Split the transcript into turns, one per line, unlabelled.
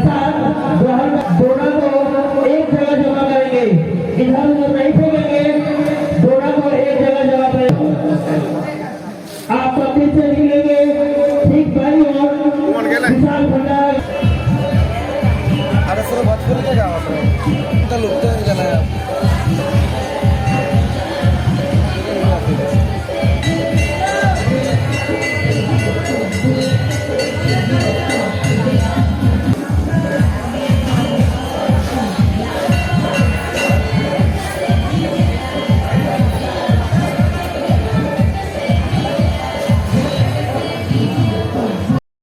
प्रसाद ग्रहण। दोना को एक जगह जमा करेंगे, इधर उधर नहीं फेंकेंगे। दोना को एक जगह जमा करेंगे। आप मंदिर से निकलेंगे, ठीक बाई ओर विशाल भंडार।
अरे, पूरा भोजपुरी के गाँव. लुप्त गेला.